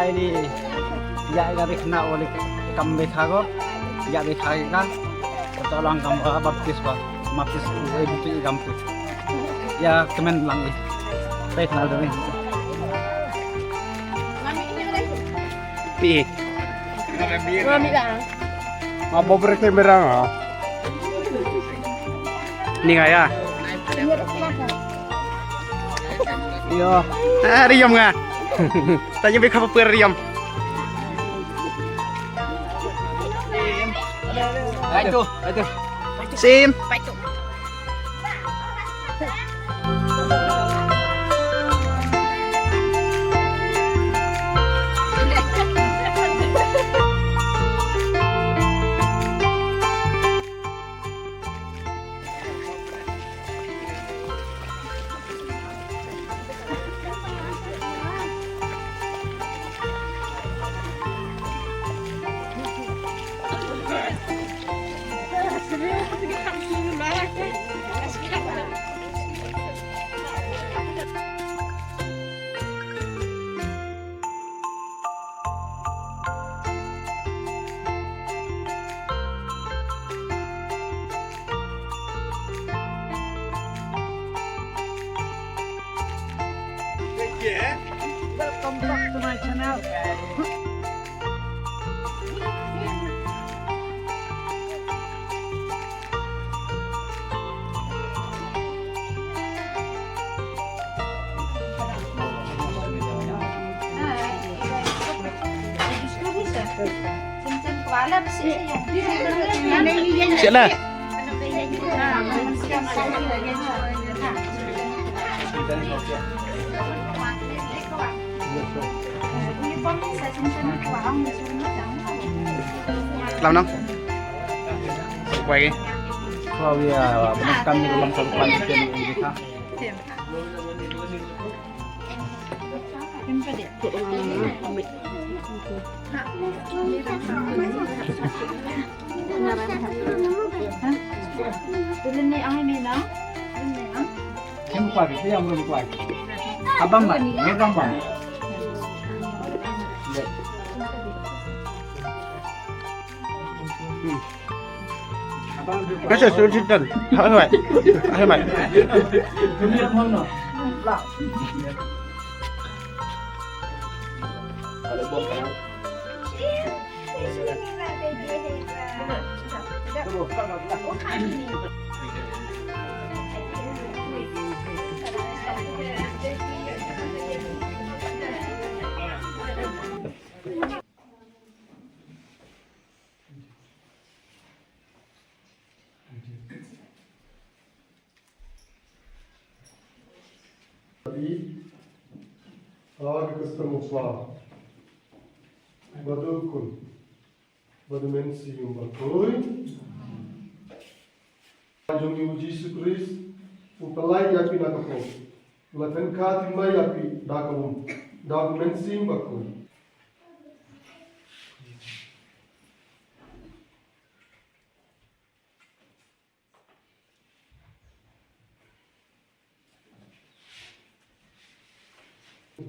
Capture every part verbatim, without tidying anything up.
Ni, ya, ya, bik na, oli kam bik hago, ya, bik hago kan, betul lang kam, ah, baptis ba, baptis, eh, betul kam tu, ya, kemen lang ni, baik na dong ni. Pi. Mami lah. Ma bobrek te merang, ah. Ni nga ya. Yo. Ah, riam nga. Tanya bik apa per riam. Ayo, ayo. Sim. Welcome back to my channel. Siap lah. Lam nang. Kuai. Kuai ya, makan ni lam satu kuai ni kita. Kim kuai, kim kuai. Abang, Bang. Abang, Bang. Hmm. Kasi, sulit, sulit. Hai, hai. Hai, hai. Ïa ka kyrteng u Kpa bad u Khun bad u Mynsiem Bakhuid. Jong ngi u Jisu Khrist u pynlait ïa phi na ka pop, u la pynkhie thymmai ïa phi da ka um, da u Mynsiem Bakhuid.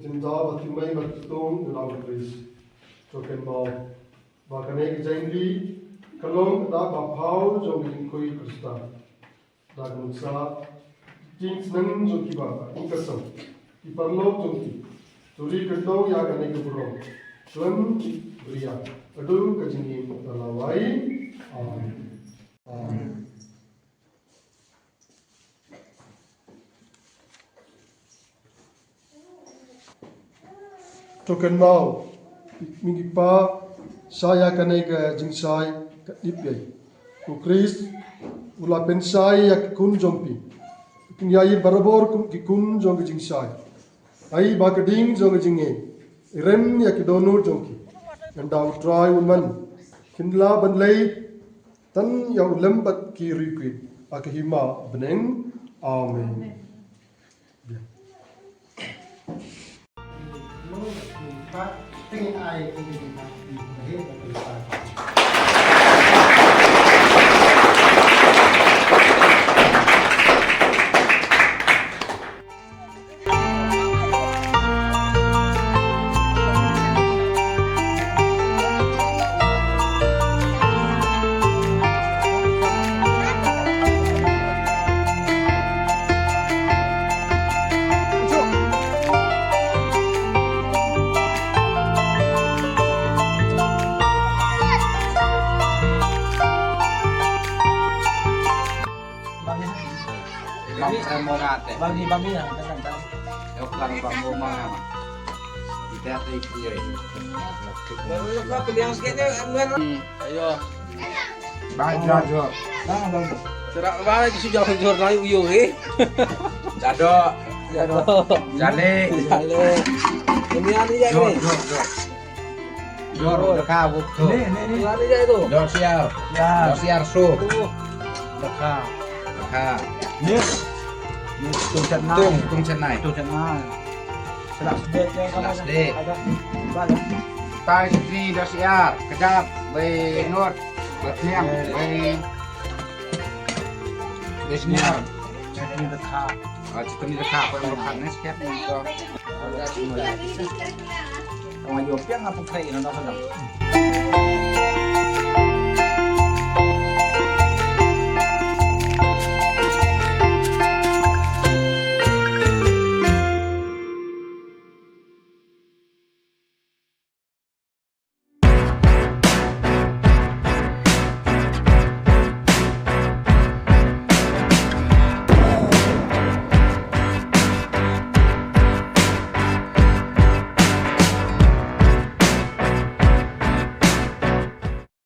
Jingda ba thymmai ba kyrtung ïa u Khrist. To kynmaw ba kane ka jingli ka long da ba phaw jong ka jingkhuid Khristan. Da ka nuksa, ki jingsneng jong ki ba, ki ka song, ki paralok jong ki. To ri kyndoh ïa kane ka burom. Khlem ki bria. Haduh ka jingim la lawei. Amen. Amen. To kynmaw, mi ki pa, sa ïa kane ka jingshai ka dip ïa. U Khrist u la pynshai ïa ki khun jong phi. Pynïaid barabor kum ki khun jong ka jingshai. Ai ba ka ding jong ka jingngeit i rem ïa ki dohnud jong ki. Ynda U Trai un wan, kin lah ban leit tang ïa u lem bad ki riewkhuid ha ka hima bneng. Amen. Bami, bami ya, kan, kan. Yo, kan, bami, bami. Kita tu ikut. Baru kau pilih yang sikit ni, Anwar. Hmm, ayo. Bang, jor, jor. Bang, bang. Serak banget si jor, jor naik uyo, eh. Jadok. Jadok. Jalik. Jalik. Ini ada je ni. Jor, jor, jor. Jor, daka, buk tu. Ni, ni, ni. Ini ada je tu. Jor siar. Ya. Jor siar su. Tu. Daka. Daka. Ni. Ni tu chat nai. Tu, tu chat nai. Tu chat nai. Sla sdek. Sla sdek. Ada. Ada. Tai sdri da siar. Kedap. Bai ngot. Bai niang. Bai. Bai sniar. Chat ni daka. Ah, chat ni daka. Bai ngot. Next step ni tu. Wan ïoh piang apa kai na na.